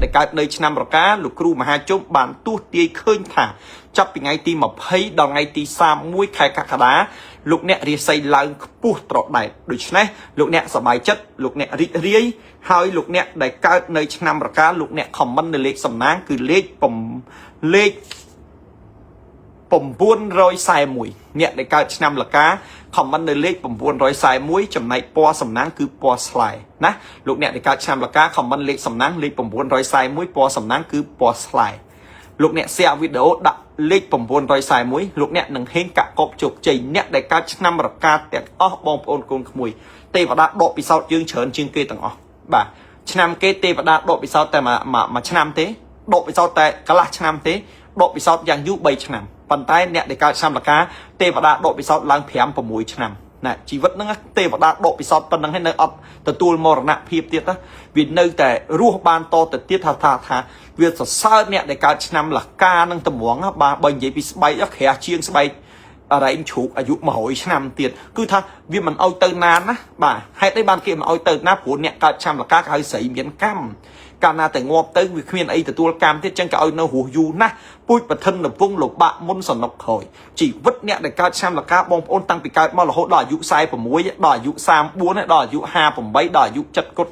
ដែលកើតនៅឆ្នាំរកាលោកគ្រូមហាជុំបានទស្សទាយឃើញថាចាប់ពីថ្ងៃទី20ដល់ថ្ងៃទី31ខែកក្កដាលោកអ្នករាសីឡើងខ្ពស់ត្រដែតដូច្នេះលោកអ្នកសប្បាយចិត្តលោកអ្នករីករាយហើយលោកអ្នកដែលកើតនៅឆ្នាំរកាលោកអ្នក comment នៅលេខសំណាងគឺលេខលេខ941អ្នកដែលកើតឆ្នាំលកា comment នៅលេខ941ចំណែកពណ៌សំណាងគឺពណ៌ស្លែណាលោកអ្នកដែលកើតឆ្នាំលកា comment លេខសំណាងលេខ941ពណ៌សំណាងគឺពណ៌ស្លែលោកអ្នក share វីដេអូដាក់លេខ941លោកអ្នកនឹងហេងកាក់កបជោគជ័យអ្នកដែលកើតឆ្នាំរកាទាំងអស់បងប្អូនកូនក្មួយទេវតាដកពិសោធន៍យើងច្រើនជាងគេទាំងអស់បាទឆ្នាំគេទេវតាដកពិសោធន៍តែមួយឆ្នាំទេដកពិសោធន៍តែកន្លះឆ្នាំទេដកពិសោធន៍យ៉ាងយូរ3ឆ្នាំប៉ុន្តែអ្នកដែលកើតឆ្នាំលកាទេវតាដកពិសោធន៍ឡើង5 6ឆ្នាំណាជីវិតហ្នឹងទេវតាដកពិសោធន៍ប៉ុណ្ណឹងហើយនៅអត់ទទួលមរណភាពទៀតណាវានៅតែរស់បានតទៅទៀតថាថាថាវាសរសើរអ្នកដែលកើតឆ្នាំលកានឹងតម្រងបាទបើនិយាយពីស្បែកក្រាស់ជាងស្បែករែងជ្រូកអាយុ100ឆ្នាំទៀតគឺថាវាមិនអោយទៅណាណាបាទហេតុអីបានគេមិនអោយទៅណាព្រោះអ្នកកើតឆ្នាំលកាគេហៅស្រីមានកម្មកាលណាតែងាប់ទៅវាគ្មានអីទទួលកម្មទៀតចឹងក៏ឲ្យនៅរស់យូរណាស់ពូជប្រធិនវងលបាក់មុនសនុកក្រោយជីវិតអ្នកដែលកើតឆ្នាំលកាបងប្អូនតាំងពីកើតមករហូតដល់អាយុ46ដល់អាយុ34ដល់អាយុ58ដល់អាយុ7គុត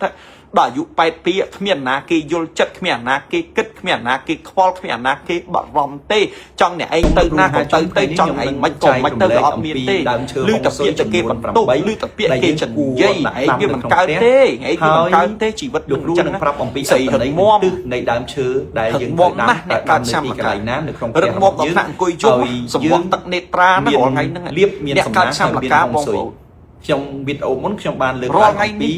ដល់អាយុ82គ្មានណាគេយល់ចិត្តគ្មានណាគេគិតគ្មានណាគេខ្វល់គ្មានណាគេបារម្ភទេចង់អ្នកឯងទៅណាក៏ទៅទៅចង់ឯងមិនក៏មិនទៅក៏អត់មានទេឬតែពាក្យតែគេបន្ទោសឬតែពាក្យគេចនិយាយឯងវាមិនកើតទេឯងវាមិនកើតទេជីវិត លោកគ្រូនឹងប្រាប់អំពី ស្រី អត្ថន័យ រឹងមាំ ទិសនៃដើមឈើដែលយើង រឹង ត្រូវដាំ មាំណាស់អ្នក តែដាំ កើតឆ្នាំ នៅទីកន្លែងណានៅក្នុង រឹងមាំដល់ថ្នាក់អង្គុយយំសម្បត្តិទឹកនេត្រាណារាល់ថ្ងៃហ្នឹង លៀបមាន អ្នក សំ កើតឆ្នាំ ណាងហើយ លកា មានហុងស៊ុយ បងប្អូន ខ្ញុំវីដេអូមុនខ្ញុំបានលើក រា ឡើង ល់ថ្ងៃនេះ អំពី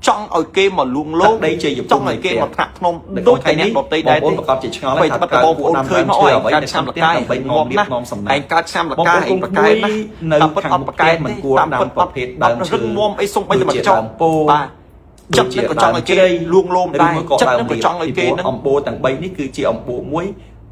ចង់ឲ្យគេមកលួងលោម ទឹកដីជ័យភូមិ ចង់ឲ្យគេមកថ្នាក់ធ្នម នៅ ដូចតែ ក្នុង អ្នកដទៃដែរ បងប្អូនប្រកាសជាឆ្ងល់ បី ថា ត្បិតតែបងប្អូនឃើញមកអើយ អ្វី កើត នៅក្នុង ឆ្នាំលកា ផ្ទះដើម្បី ងាប់ នាំលៀប ណាស់ នាំសំណាង ឯងកើតឆ្នាំល បង កា ប្អូ ឯងប្រកែ នក្មួយ ណាស់ នៅ តាមពិត ខាង អត់ប្រកែ មុខផ្ទះមិន ទេ គួរ តាម ដាំ ពិតអត់ ប្រភេទដើមឈើ រឹងមាំអីសុំបីតែ ដូច មកចង់ ជាដើមពោធិ៍ បាទចិត្តនឹងក៏ចង់ឲ្យគេលួងលោម ឬ ដែរ មួយក៏ ចិត្តនឹង ដើម ក៏ចង់ឲ្យគេនឹង អំបូរទាំង3នេះគឺជាអំបូរមួយ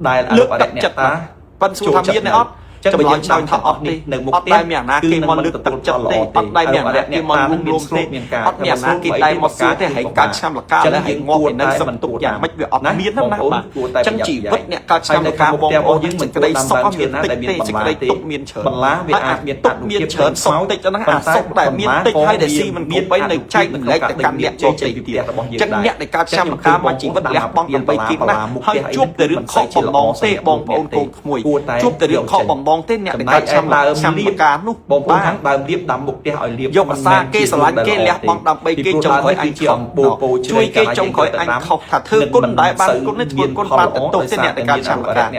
ដែលអ លើ នុ កទឹកចិត្ត បរិអ្នកតា ប៉ិនសួរថាមានទេអត់ ចឹងបើ ចម្លើយ យើងដាំ ឆ្លើយថាអត់ទេ នៅមុខ អត់ដែលមានអាណាគេមកលើកទឹកចិត្តទេអត់ដែលមានអាណាគេមកលួងលោមទេអត់មានអាណាគេដែលមកសួរទេហែងកើតឆ្នាំលកាហើយហែងងាប់ពីនឹងសន្ទុកយ៉ាងម៉េចវាអត់មានណាណាបាទចឹងជីវិតអ្នកកើតឆ្នាំលកាបងប្អូនយើងមិនក្តីសុខមានតិចទេសេចក្តីទុកមានច្រើន បន្លាវាអាចមាន ទុកមានច្រើនសុខតិចហ្នឹងអាសុខដែលមានតិចហើយដែលស៊ីមិនគ្រប់បីនៅចែកមិនលែកទៅកាន់អ្នកដទៃទៀតចឹងអ្នកដែលកើតឆ្នាំលកាមកជីវិតលះបង់ដើម្បីគេណាស់ហើយជួបតែរឿងខកបំណងទេបងប្អូនកូនក្មួយជួបតែរឿងខកបំណងទេអ្នកដែលកើតឆ្នាំដើមលៀបការនោះ បងប្អូនខាងដើមលៀបដាំមុខផ្ទះឲ្យលៀប យកអាសាគេស្រឡាញ់គេលះបង់ដើម្បីគេចុងក្រោយអញ ជាអំបូរពោ ជួយគេចុងក្រោយអញខុសថាធ្វើគុណដែរបានគុណនេះធ្វើគុណបានទៅទោសទេអ្នកដែលកើតឆ្នាំលកាឥ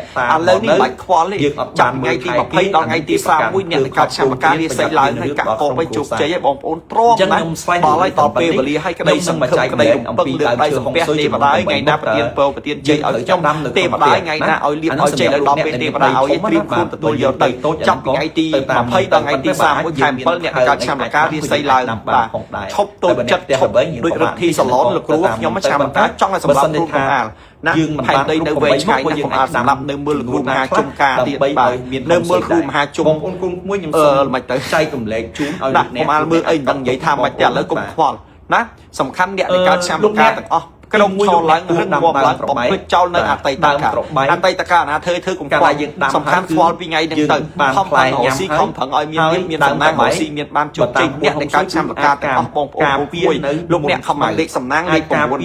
ឡូវនេះបាច់ខ្វល់ទេចាប់ថ្ងៃទី20ដល់ថ្ងៃទី31អ្នកដែលកើតឆ្នាំលការាសីឡើងហើយកាក់កបឲ្យជោគជ័យឲ្យបងប្អូនទ្រាំ ណា ណាដល់ហើយដល់ពេលវេលាឲ្យក្តីសង្ឃឹមក្តីរំពឹងលើកដៃសំពះទេវតាថ្ងៃណាប្រទានពរប្រទានជ័យឲ្យខ្ញុំទេវតាថ្ងៃណាឲ្យលៀបឲ្យជ័យដល់ពេលទេវតាឲ្យត្រៀមខ្លួនទទួលយកទៅចាប់ថ្ងៃទី20ដល់ថ្ងៃទី31ខែ7អ្នកកើតឆ្នាំលការាសីឡើងបាទឈប់តូចចិត្តឈប់ដូចរិទ្ធីសាឡនលោកគ្រូខ្ញុំឆ្នាំលកាចង់ឲ្យសម្រាប់គ្រូកុំអាលណា យើងមិន ផែន បាន ដីនៅវែងឆ្ងាយណាស់កុំអាលសម្រាប់នៅមើលលោកគ្រូមហាជុំការទៀតបាទនៅមើលគ្រូមហាជុំ បងប្អូនគុំមួយខ្ញុំ អឺ សូម មិនទៅ ចែកកម្លែកជូនឲ្យ ណាកុំអាលមើលអីមិនដឹងនិយាយថាមិនទេឥឡូវកុំខ្វល់ណាសំខាន់អ្នកដែលកើតឆ្នាំលកាទាំងអស់ក្រុមឈរឡើងរឹងមាំឡើងបំភ្លេចចោលនៅអតីតកាលអតីតកាលណាធ្វើធ្វើកុំខ្វល់សំខាន់ខ្វល់ពីថ្ងៃហ្នឹងទៅខំប្រឹងរកស៊ីខំប្រឹងឲ្យមានលៀបមានសំណាងរកស៊ីមានបានជោគជ័យអ្នកដែលកើតឆ្នាំលកាទាំងអស់បងប្អូនមួយលោកអ្នកខំលេខសំណាងលេខ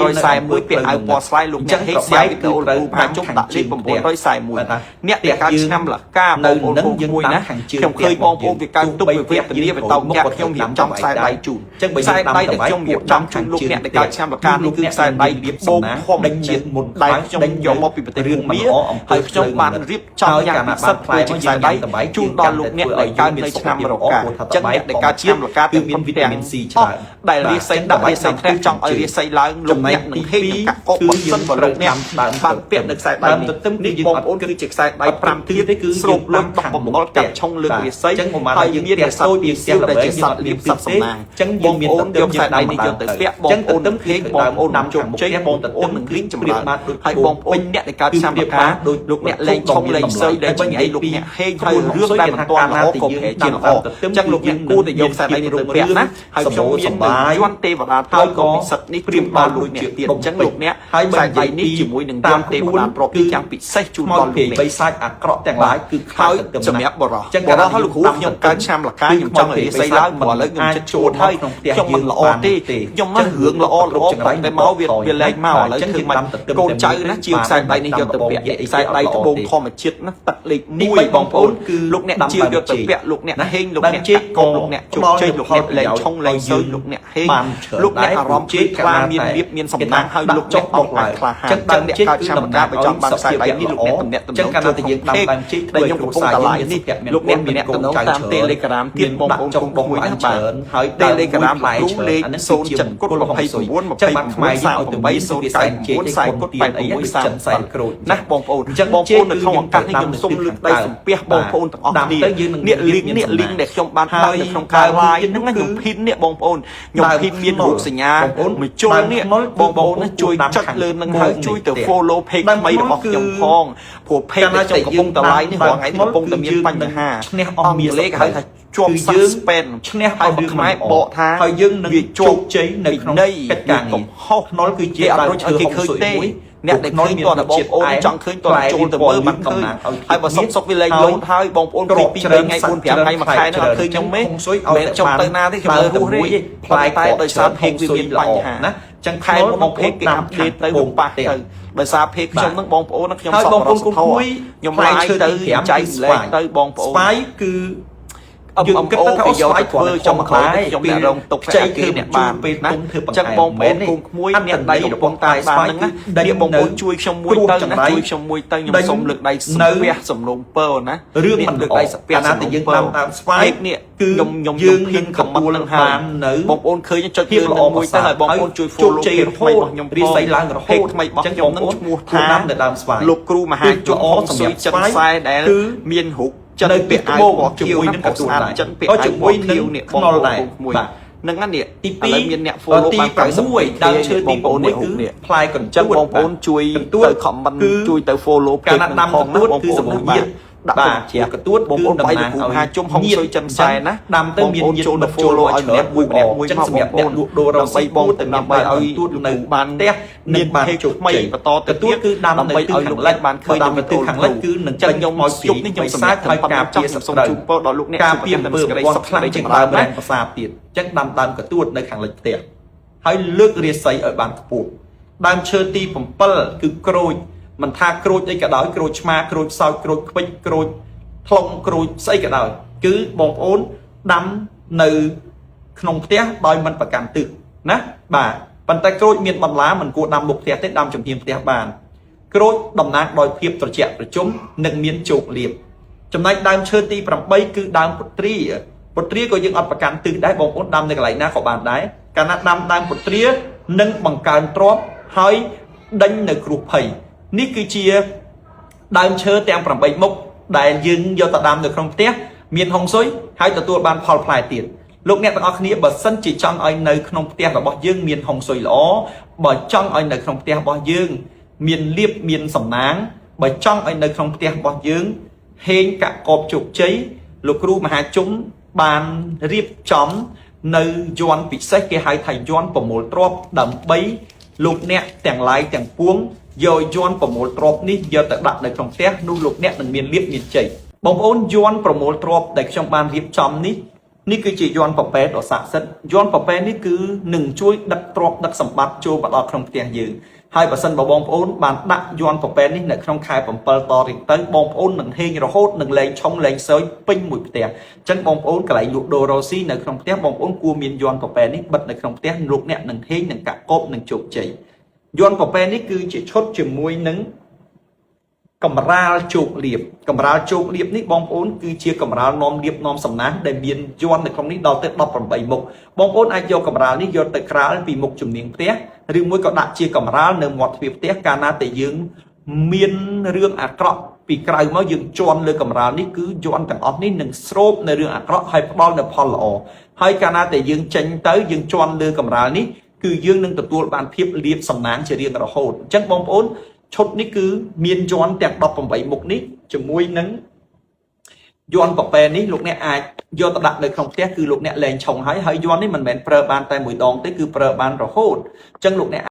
941ពាក្យអាវពណ៌ស្លាយលោកអ្នកហេកសៀវីដេអូលោកមហាជុំដាក់លេខ941អ្នកដែលកើតឆ្នាំលកាបងប្អូនមួយណាខ្ញុំឃើញបងប្អូនវាកើតទុកវាវេទនាវាតោកយ៉ាខ្ញុំរៀបចំខ្សែដៃជូនខ្សែដៃដែលខ្ញុំរៀបចំជូនលោកអ្នកដែលកើតឆ្នាំលកានេះគឺខ្សែដៃលៀបបូកធម្មជាតិមុនដែលខ្ញុំយកមកពីប្រទេសភូមាហើយខ្ញុំបានរៀបចំយ៉ាងពិសិដ្ឋធ្វើជាខ្សែដៃជូនដល់លោកអ្នកដែលកើតនៅឆ្នាំរកាចឹងអ្នកដែលកើតឆ្នាំរកា គឺមានវីតាមីន C ច្រើន ដែលរាសីដាក់រាសីធ្លាក់ចង់ឲ្យរាសីឡើងលោកអ្នកនឹងហេតុកាក់កបបើសិនបើលោកអ្នកបានពាក់នៅខ្សែដៃនេះបងប្អូនគឺជាខ្សែដៃ5ធាតុ ទេគឺ ស្រូបលុយដកបំណុលកាត់ឆុងលើករាសីហើយមានរាសីពីសៀវដែលជាសត្វលៀបសត្វសំណាង ចឹងយើងមាន បងប្អូនយកខ្សែដៃនេះយកទៅពាក់បងប្អូននឹងហេងបងប្អូនជោគជ័យ យបងប្អូននឹងរីកចម្រើនហើយបងប្អូនអ្នកដែលកើតឆ្នាំលកាលោកអ្នកលែងឆុងលែងសើលែងចង្អៃលោកអ្នកហេងហើយរឿងដែលមិនទាន់ល្អក៏ប្រែជាល្អអញ្ចឹងលោកអ្នកគួរតែយកខ្សែដៃនេះទៅពាក់ណាហើយខ្ញុំមានយន្តទេវតាទ្រព្យក៏ពិសិដ្ឋនេះព្រៀបដល់លោកអ្នកទៀតអញ្ចឹងលោកអ្នក ហើយ ខ្សែដៃនេះជាមួយនឹងយន្តទេវតាទ្រព្យយ៉ាងពិសេសជូន ខ្មោច ដល់លោកអ្នក ព្រាយបិសាចអាក្រក់ទាំងឡាយគឺខ្លា ហើយ ចទទឹម សម្រាប់បរោះ ចឹង បរោះហើយលោកគ្រូខ្ញុំកើតឆ្នាំលកាខ្ញុំចង់ឲ្យសីឡើងព្រោះឥឡូវខ្ញុំចិត្តជួតហើយខ្ញុំមិនល្អទេខ្ញុំមករឿងល្អល្អតែមកវាវាលែងមកឥឡូវធ្វើមិនកូនចៅណាជាវខ្សែដៃនេះយកទៅពាក់ខ្សែដៃត្បូងធម្មជាតិណាទឹកលេខ1បងប្អូន គឺ លោកអ្នកជាវយកទៅពាក់លោកអ្នកហេងលោកអ្នក ជែក កុំលោកអ្នកជោគជ័យលោកអ្នកលែងឆុងលែងសើលោកអ្នកហេង បានច្រើន លោកអ្នកអារម្មណ៍ភ្លឺថ្លាមានលៀបមានសំណាងហើយលោកអ្នកអត់អាចក្លាហាន ចឹង ចឹងអ្នកកើតឆ្នាំលកាបើចង់បានខ្សែដៃនេះលោកអ្នកតំណាក់តំណ ចឹង ង កាលណាតែយើងដាំដើមចេក ដែលខ្ញុំកំពុងតែ live នេះលោកអ្នកមានតំណងតាម Telegram ទៀតបងប្អូនគុំមួយណាបាទ ហើយ Telegram ផ្លែ គ្រូលេខ អាហ្នឹងគឺជា 07គុត29 ចឹងបានខ្មែរយើងឲ្យ 29 38 099 40គុត86 ចិនសែនក្រូច ណាបងប្អូន អញ្ចឹង បងប្អូននៅក្នុងឱកាសនេះខ្ញុំសូមលើកដៃសំពះបងប្អូនទាំងអស់គ្នា ដាំទៅយើងនឹង នេះលីងនេះលីងដែលខ្ញុំបានដាក់នៅក្នុងការ live ហ្នឹងណាខ្ញុំភីននេះបងប្អូនខ្ញុំភីនមានរូបសញ្ញា បងប្អូន មួយជុលនេះបងប្អូនណាជួយចុចលើនឹងហើយជួយទៅ follow page ថ្មីរបស់ខ្ញុំផងព្រោះ page ដែលខ្ញុំកំពុងតែ live នេះរាល់ថ្ងៃនេះកំពុងតែមានបញ្ហា ឈ្នះអស់មាស លេខហៅថាជាប់ suspend ឈ្នះ ហើយបើខ្មែរបកថា ហើយយើងនឹង វា ជោគជ័យនៅក្នុង វិន័យ កិច្ចការងារ កំហុស ខ្នុរគឺជា គេអត់រុញឲ្យគេឃើញទេអ្នកដែលឃើញតើបងប្អូនចង់ឃើញតើចូលទៅមើលបានឃើញហើយបើសុកសុកវាលែងលោតហើយបងប្អូនឃើញ2 3ថ្ងៃ4 5ថ្ងៃមួយខែហ្នឹងអត់ឃើញខ្ញុំទេមិនចង់ទៅណាទេខ្ញុំនៅរស់ទេ ផ្លែ តែដោយសារ page វាមានបញ្ហា ណា ចឹងខែមុនមក page គេ update ទៅវាប៉ះទៅដោយសារ page ខ្ញុំហ្នឹងបងប្អូនខ្ញុំ ហើយ ស បងប្អូនគុំ ប្បុរសធម៌ គួយ ខ្ញុំ live ទៅចែកលែកទៅបងប្អូន ស្វាយគឺ យើងគិតថាគេយកទៅធ្វើចំក្រោយខ្ញុំអ្នករងទុក ខ្ចី គេ ធ្វើ អ្នកបាន ពេល ណា ទុំធ្វើបង្ ចឹងបងប្អូនគងក្មួយអ្នកដៃកំពុងតែបានហ្នឹងណានេះបងប្អូនជួយខ្ញុំមួយទៅណាជួយខ្ញុំមួយទៅខ្ញុំសូមលើកដៃសំពះសំឡូមពរណា រឿងមិន លើកដៃសំពះ កាលណាតែយើងតាមតាមស្វាយ នេះ គឺ ខ្ញុំខ្ញុំ យើង ភៀនខមមិននឹងហើយ បាននៅ បងប្អូនឃើញចុច ភាពល្អ មួយទៅហើយបងប្អូនជួយ follow ជោគជ័យ page រហូត ថ្មីរបស់ខ្ញុំ រាសីឡើងរហូត page ថ្មីរបស់ខ្ញុំនឹងឈ្មោះថា ដាំនៅដើមស្វាយ លោកគ្រូមហាជន ល្អ ហុងស៊ុយចិនខ្សែដែល គឺ មានរូបចិន នៅ ពាក់អាវ ត្បូង ពណ៌ ជាមួយនឹង ខៀវ កន្ទួតដែរ ចិនពាក់ ក៏ អាវ ជាមួយ ពណ៌ខៀវ នឹង នេះបង ខ្នុរដែរ ប្អូនមួយ បាទ ហ្នឹងណានេះ ទី ឥឡូវមានអ្នក 2 follow ទី បាន 6ដើមឈើទី បងប្អូននេះ 6គឺ រូបនេះ ផ្លែកន្ ចឹង ទួត បងប្អូនជួយ កន្ទួត ទៅ comment គឺ ជួយទៅ follow កាលណា page ដាំ ផង កន្ទួត ណាបង គឺសម្បូ ប្អូន រញាត ដាក់ បាទ ជា កន្ទួត បងប្អូនបាយលោកគ្រូមហាជុំហុងស៊ុយចិនសែណា ដាំទៅមាន បងប្អូនចូលទៅ follow ឲ្យម្នាក់មួយម្នាក់មួយ ចឹង មក សម្រាប់អ្នក បងប្អូន លក់ដូររក ដើម្បីបង ទៅ ដើម្បីឲ្យ ទួតនៅ បាន ផ្ទះ មាន បាន page ជោគ ថ្មី ជ័យ បន្តទៅ កន្ទួតគឺដាំនៅ ដើម្បី ទិស ឲ្យលោក ខាងលិច បានឃើញ ដាំនៅទិសខាងលិចគឺនឹង ចឹងខ្ញុំ មក យប់នេះខ្ញុំសម្រាប់ ឲ្យការពារ សូមជូនពរដល់លោកអ្នក ការពារ ជួប អំពើ សេចក្តីសុខ ពាន់ខ្លាំងជាងដើម ណា រែងប្រាសាទទៀតអញ្ចឹងដាំដើមកទួតនៅខាងលិចផ្ទះហើយលើករាសីឲ្យបានខ្ពស់ដើមឈើទី7គឺក្រូចមិនថាក្រូចអីក៏ដោយក្រូចឆ្មាក្រូចសោចក្រូចខ្វិចក្រូចថ្លុងក្រូចស្អីក៏ដោយគឺបងប្អូនដាំនៅក្នុងផ្ទះដោយមិនប្រកាន់ទិសណាបាទប៉ុន្តែក្រូចមានបន្លាមិនគួរដាំមុខផ្ទះទេដាំចំហៀងផ្ទះបាន ក្រូចតំណាងដោយភាពត្រជាក់ត្រជុំនិងមានជោគលាភចំណែកដើមឈើទី8គឺដើមពុទ្រាពុទ្រាក៏យើងអត់ប្រកាន់ទិសដែរបងប្អូនដាំនៅកន្លែងណាក៏បានដែរកាលណាដាំដើមពុទ្រានឹងបង្កើនទ្រព្យហើយដេញនៅគ្រោះភ័យនេះគឺជាដើមឈើទាំង8មុខដែលយើងយកទៅដាំនៅក្នុងផ្ទះមានហុងស៊ុយហើយទទួលបានផលផ្លែទៀតលោកអ្នកទាំងអស់គ្នាបើសិនជាចង់ឲ្យនៅក្នុងផ្ទះរបស់យើងមានហុងស៊ុយល្អបើចង់ឲ្យនៅក្នុងផ្ទះរបស់យើង មានលៀបមានសំណាងបើចង់ឲ្យនៅក្នុងផ្ទះរបស់យើងហេងកកបជោគជ័យលោកគ្រូមហាជុំបានរៀបចំនៅយ័ន្តពិសេសគេហៅថាយ័ន្តប្រមូលទ្រព្យដើម្បីលោកអ្នកទាំងឡាយទាំងពួងយកយ័ន្តប្រមូលទ្រព្យនេះយកទៅដាក់នៅក្នុងផ្ទះនោះលោកអ្នកនឹងមានលៀបមានជ័យបងប្អូនយ័ន្តប្រមូលទ្រព្យដែលខ្ញុំបានរៀបចំនេះនេះគឺជាយ័ន្តប្រពែដ៏ស័ក្តិសិទ្ធិយ័ន្តប្រពែនេះគឺនឹងជួយដឹកទ្រព្យដឹកសម្បត្តិចូលមកដល់ក្នុងផ្ទះយើង ហើយបើសិនបើបងប្អូនបានដាក់យ័ន្តប្រពែនេះនៅក្នុងខែ7តរៀងទៅបងប្អូននឹងហេងរហូតនឹងលែងឆុងលែងសើចពេញមួយផ្ទះអញ្ចឹងបងប្អូនកន្លែងលក់ដូររ៉ូស៊ីនៅក្នុងផ្ទះបងប្អូនគួរមានយ័ន្តប្រពែនេះបិទនៅក្នុងផ្ទះលោកអ្នកនឹងហេងនឹងកាក់កបនឹងជោគជ័យយ័ន្តប្រពែនេះគឺជាឈុតជាមួយនឹងកម្រាលជោគលាភកម្រាលជោគលាភនេះបងប្អូនគឺជាកម្រាលនាំលាភនាំសំណាងដែលមានយ័ន្តនៅក្នុងនេះដល់ទៅ18មុខបងប្អូនអាចយកកម្រាលនេះយកទៅក្រាលពីមុខជំនាញផ្ទះឬមួយក៏ដាក់ជាកម្រាលនៅមាត់ទ្វារផ្ទះកាលណាតែយើងមានរឿងអាក្រក់ពីក្រៅមកយើងជន់លើកម្រាលនេះគឺយ័ន្តទាំងអស់នេះនឹងស្រូបនៅរឿងអាក្រក់ហើយផ្ដល់នូវផលល្អហើយកាលណាតែយើងចេញទៅយើងជន់លើកម្រាលនេះ គឺយើងនឹងទទួលបានភាពលៀបសំណាងជារៀងរហូតអញ្ចឹងបងប្អូនឈុតនេះគឺមានយ័ន្តទាំង18មុខនេះជាមួយនឹងយ័ន្តប្រពែនេះលោកអ្នកអាចយកទៅដាក់នៅក្នុងផ្ទះគឺលោកអ្នកលែងឆុងហើយហើយយ័ន្តនេះមិនមែនប្រើបានតែមួយដងទេគឺប្រើបានរហូតអញ្ចឹងលោកអ្នក